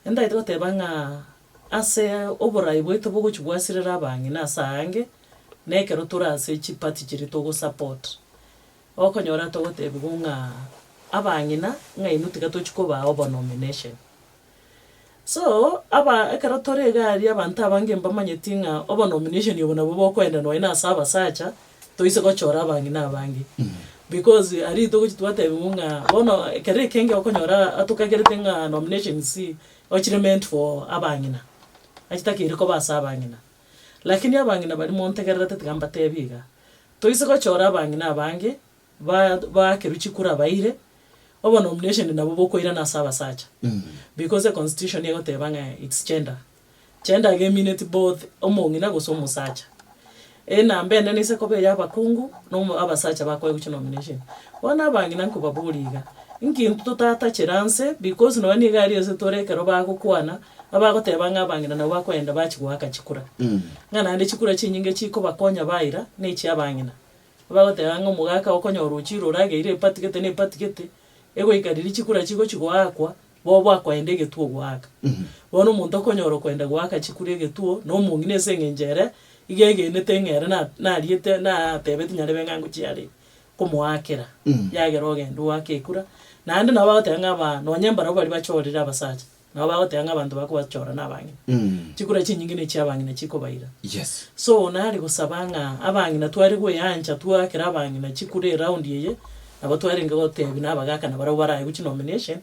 Ntagete goteba ng'a ase oborai bwaito bogochia bwasirera abang'ina ase aange, na ekero tore ase chiparty chiria togosupport, okonyora togotebiwa ng'a abang'ina ng'a inwe tiga tochie kobaa obonomination. So, aba ekero tore iga aria abanto abange mbamanyeti ng'a obonomination obo nabo bokoenda nonye na ase abasacha, toise gochora abang'ina abange. Because aria togochia twatebiwa ng'a bono ekero ekenge okonyora atokagerete ng'a nominations ochire meant for abang'ina, achitakeire koba ase abang'ina. Lakini abang'ina baria montegererete tiga mbatebie iga, toise gochora abang'ina abange, ba baakerwe chikura baire, obonomination nabo bokoirana ase abasacha. Because econstitution egoteba ng'a it's gender. Gender iga emineti both omong'ina gose omosacha. Enamba enene ase koba eya abakungu, na omo abasacha bakoegwa chinomination. Bono abang'ina nkobaboria iga, inki intwe totatachera nse because nonye niga aria ase tore ekero bagokwana, abagoteba ng'a abang'ina nabo bakoenda bachia goaka chikura. Ng'a naende chikura chinyinge chikobakonya baira, na echia abang'ina. Bagoteba ng'a omogaka okonyora ochire orageire epati gete na epati gete, egoika riria chikura chigochia goakwa, bobo akoenda egetuo goaka. Bono omonto okonyora okoenda goaka chikura egetuo, na omong'ina ase eng'encho ere, iga egenete ng'a ere na nariete natebeti nyarebe ng'a ngochia are komoakera, yagera ogende oake ekura. Naende nabo bagoteba ng'a aba nonye mbarabwo baria bachorire abasacha, Nabo bagoteba ng'a abanto bakobachora nabang'ina. Chikura chinyinge nechia abang'ina chikobaira. Yes. So nare gosaba ng'a abang'ina tware goeancha twaakere abang'ina chikura eround eye, nabo twarenge gotebia na abagaka nabarabwo baraegwe chinomination.